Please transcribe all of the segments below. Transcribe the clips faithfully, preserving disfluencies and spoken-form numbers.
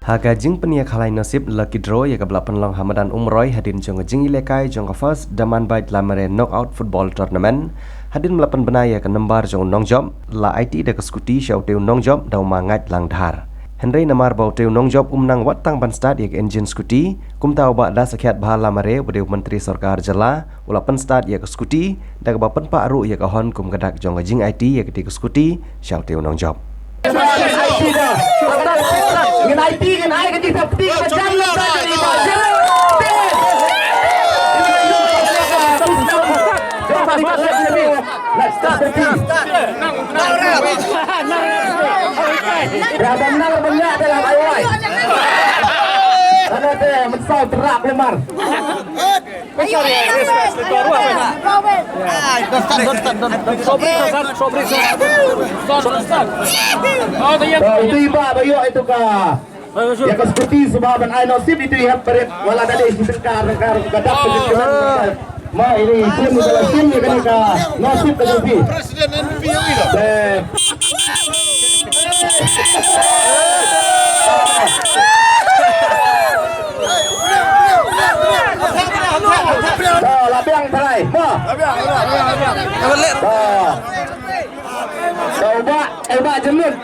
Ha ka jingpynïakhalai nasib lucky draw ïa kaba la pynlong ha madan Umroi hadien jong ka jingïalehkai jong ka First Damanbait Lamare Knockout Football Tournament, hadien ba la pynbna ïa ka nombar jong u nongjop, la aiti da ka skuti sha utei u nongjop da u ma Ngait Langdhar. Hynrei namar ba utei u nongjop um nang wat tang ban stad ïa ka injin skuti, kumta u Bah Dasakhiatbha Lamare, uba dei u Myntri Sorkar Jylla, u la pynstad ïa ka skuti, da kaba pynpah ruh ïa ka hon kum ka dak jong ka jingaiti ïa katei ka skuti sha utei u nongjop. Ngin aiti, ngin ai ka jingsafety kaba jan. Ïa ban nang ban ïa te la bai wai. Kana te mynsaw trak lemar. Ai, don't stand, don't stand, don't stand. Stop it, stop, stop it, stop. Stop, stop. Oh, the young. Ba, itu iba ba ïoh itu ka. Ïa ka skuti shuwa ban ai nasib itu ïa barit wala da dei shi tengkar tengkar ka dak ka dak. Ma ini sim ka sim ïa kane ka nasib ka jong phi. President N P O ida. Eh. Ba, la biang trai. Ma. La biang, la biang, la biang. Ba. Ba, uba, uba jenut.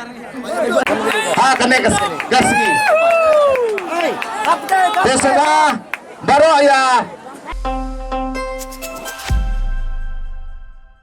Ha kane ka, ka sngi. Te shuwa baroh ïa